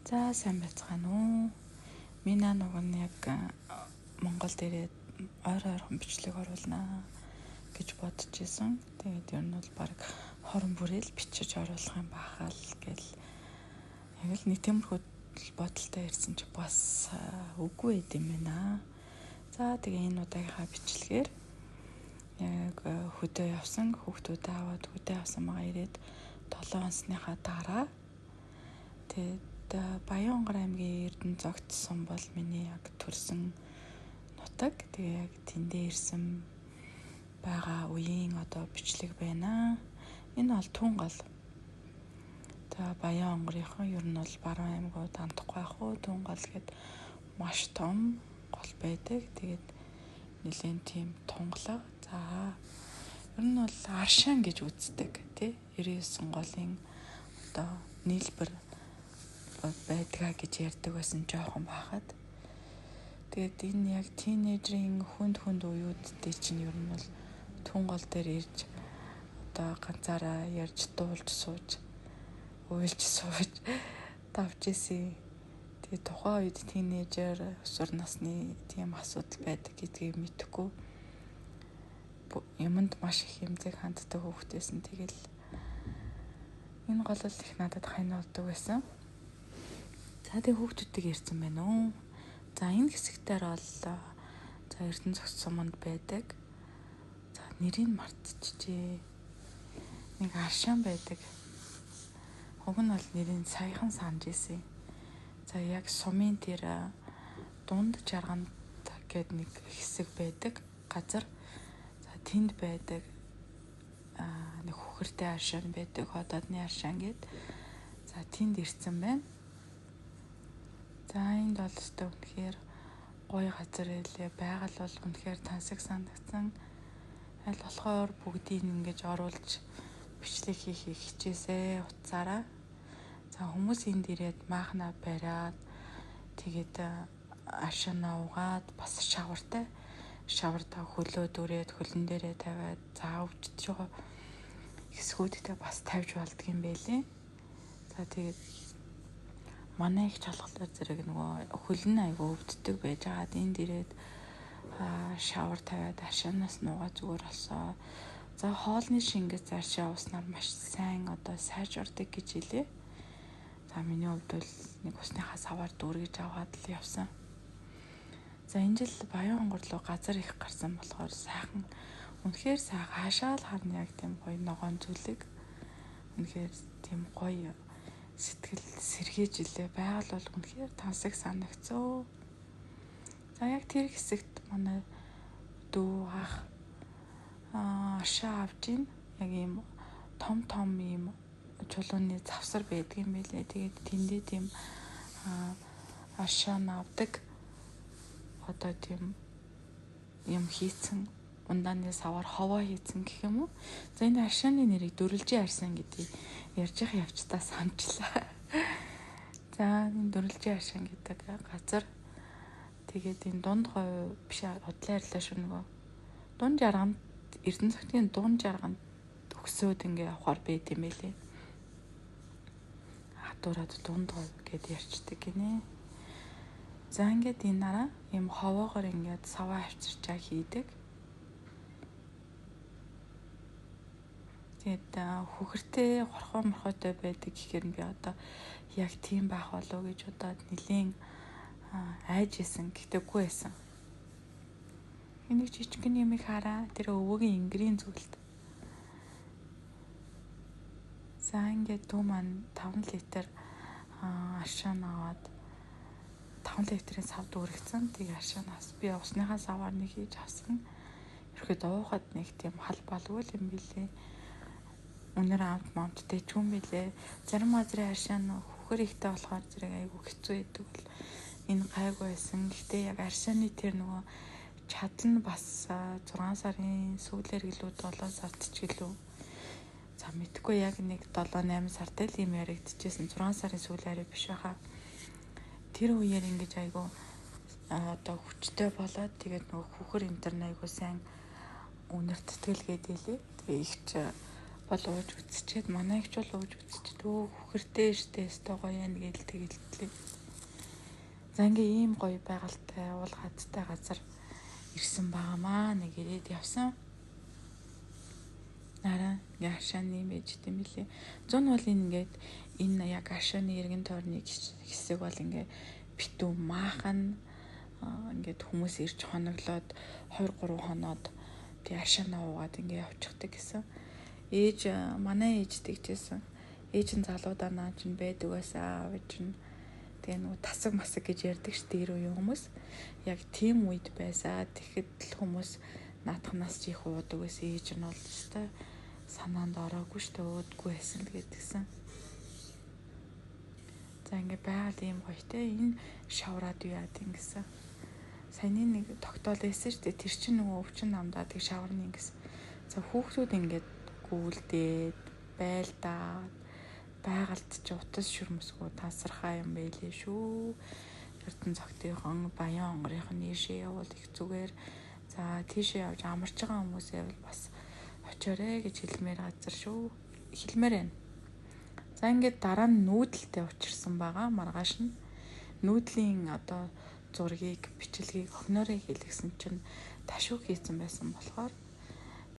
За сайн байцгаана уу? Миний нүг нь яг Монголд ирээд ойр ойрхон бичлэг оруулнаа гэж бодож исэн. Тэгээд ер нь бол баг хорон бүрээл бичиж оруулах юм бахал гэл яг л нэг тиймэрхүү бодолтой ирсэн чи бас үгүй байд юм байна. За тэгээ энэ удаагийнхаа бичлэгээр яг хөдөө явсан, хүүхдүүдээ аваад хөдөө явсан байгаа ирээд 7 онсныхаа дараа тэгээд Баян-Онгор аймгийн Эрдэнэзогт сум бол миний яг төрсэн нутаг. Тэгээ яг тэндээ ирсэн байгаа үеийн одоо бичлэг байна. Энэ бол Түн гол. За Баян-Онгорынхон ер нь бол баруун аймагуд андахгүй ах уу Түн гол гэд маш том гол байдаг. Тэгээд нэлээд тийм тунгалаг. За ер нь бол Аршаан гэж үздэг тий 99 голын одоо нийлбэр байдгаа гэж ярьдаг байсан жоохон байхад. Тэгээд энэ яг тинейжерийн хүнд хүнд уюуд дээр чинь ер нь бол Түн гол дээр ирж одоо ганцаараа ярьж дуулж сууж уйлж сууж тавж исэн. Тэгээд тухайн үед тинейжер өсвөр насны тийм асуудал байдаг гэдгийг мэдэхгүй юмд маш их хэмзэг ханддаг хүүхдээсэн. Тэгэл энэ гол л их надад хань болдог байсан. За тэг хүүхдүүдийг ирсэн байна уу? За энэ хэсэгтэр бол за Эрдэнэзогт суманд байдаг. За нэрийг мартчихжээ. Нэг аршаан байдаг. Уг нь бол нэрийг саяхан санаж ирсэн. За яг сумын тэр дунд жарганд гээд нэг хэсэг байдаг газар. За тэнд байдаг нэг хөхөртэй аршаан байдаг. Ходоодны аршаан гээд. За тэнд ирсэн байна. За энд бол өстой үнэхээр гоё газар байлээ. Байгаль бол үнэхээр тансаг санагдсан. Аль болохоор бүгдийг ингэж оруулж бичлэг хийхийг хичээсээ утсаараа. За хүмүүс энд ирээд маахна бариад тэгээд аршаанаа угаад бас шавартай. Шавартаа хөлөө дүрээд хөлн дээрээ тавиад за өвчтөж байгаа хэсгүүдтэй бас тавьж болдго юм байлээ. За тэгээд манай их чалгалаар зэрэг нөгөө хөл нь айгүй өвддөг байж байгаад энд ирээд шавар тавиад аршаанаас нуугаа зүгээр болсон. За хоолны шингэц аршаа уснаар маш сайн одоо сайжрдаг гэж хэлээ. За миний хувьд бол нэг усныхаа саваар дүүргэж аваад л явсан. За энэ жил Баян-Онгор руу газар их гарсан болохоор сайхан үнэхээр сайхан хаашаа л харна яг тийм гоё ногоон зүлэг. Үнэхээр тийм гоё сэтгэл сэргээж илээ. Байгаль бол үнэхээр тансаг санагцөө. За яг тэр хэсэгт манай дүү ах аршаа авч ийн. Яг ийм том том ийм чулууны завсар байдаг юм байлээ. Тэгээд тэндээ тийм аршаа авдаг одоо тийм юм хийцэн ундааны савар ховоо хийцэн гэх юм уу. За энэ аршааны нэрийг дөрвөлжин аршаан гэдгийг ярьж их явцдаа санчлаа. За энэ дөрвөлжин аршаан гэдэг газар тэгээд энэ дунд говь биш удлаа ярьлаа шүү нөгөө дунд жарганд Эрдэнэцогтын дунд жарганд өгсөөд ингээ явахаар байд юм байлээ. Хатуураад дунд говь гэд ярьчдаг гинэ. За ингээд энэ нараа ийм ховоогоор ингээд саваа авчирчаа хийдэг. Тэгээд хөхөртэй горхоо морхойтой байдаг гэхээр би одоо яг тийм байх болов гэж бодоод нэлийн айж исэн. Гэхдээ үгүй байсан. Энийг жижигхэн юмыг хараа тэр өвөгийн ингрийн зүйлд. За ингээд дүү маань 5 литр аршаан аваад 5 литрийн сав дүүргэсэн. Тэгээ аршаанаас би усныхаа саваар нэг хийж авсан. Ерхэд уухад нэг тийм хал балгүй юм билээ. Үнэр амт мамттай ч юм билээ. Зарим газрын аршаан хөхөр ихтэй болохоор зэрэг айгүй хэцүү байдаг бол энэ гайгүй байсан. Гэхдээ яг аршааны тэр нөгөө чадал нь бас 6 сарын сүүлээр гэлүү 7 сард ч гэлүү. За мэдхгүй яг нэг 7 8 сард л юм яригдчихсэн. 6 сарын сүүл арай биш байхаа. Тэр үеэр ингэж айгүй одоо хүчтэй болоод тэгээд нөгөө хөхөр энэ төр айгүй сайн үнэрттгэл гээд илээ. Тэгээ их ч Бол ууж үзчихэд, манай эгч бол ууж үзчихэд өө хөхөртэй штэ, өстой гоё юм гээл тэгэлтлээ. За ингээ ийм гоё байгальтай уул хадтай газар ирсэн байгаамаа нэг ирээд явсан. Нараа ингээ хашааны юм ээж гэм билээ. Зун бол энэ ингээд энэ яг хашааны эргэн тойрны хэсэг бол ингээ битүү maaхан ингээд хүмүүс ирж хоноглоод 2 3 хоноод тэг хашаанаа уугаад ингээ явчихдаг гэсэн. Ээж манай ээж тэгжсэн. Ээж нь залуудаа наа чинь байдаг байсан аав чинь. Тэгээ нөгөө тасаг масаг гэж ярьдаг ш тэр үеийн хүмүүс. Яг тийм үед байсаа. Тэгэхэд л хүмүүс наадхнаас ч их уудаг байсан. Ээж нь бол өстой санаанд ороогүй ш тэ уудгүй байсан л гэдгсэн. За ингээ байгаль ийм гоё те. Энэ шавраад юу яад ингэсэн. Саяны нэг тогтоол байсан ш тэ. Тэр чинь нөгөө өвчин намдаа тэг шаварны ингэсэн. За хүүхдүүд ингээд гүйлдээд байлдаад байгальд ч утас шүрмсгүү тасархаа юм байлээ шүү. Эрдэнэ цогтынхон баян онгорынхон нийшээ явуул их зүгээр. За тийшээ явж амарч байгаа хүмүүсээ бол бас очоорой гэж хэлмээр газар шүү. Хэлмээр байна. За ингээд дараа нь нүүдэлтэй учирсан байгаа. Маргааш нь нүүдлийн одоо зургийг, бичлэгийг охиноорой хийлгэсэн чинь ташуу хийсэн байсан болохоор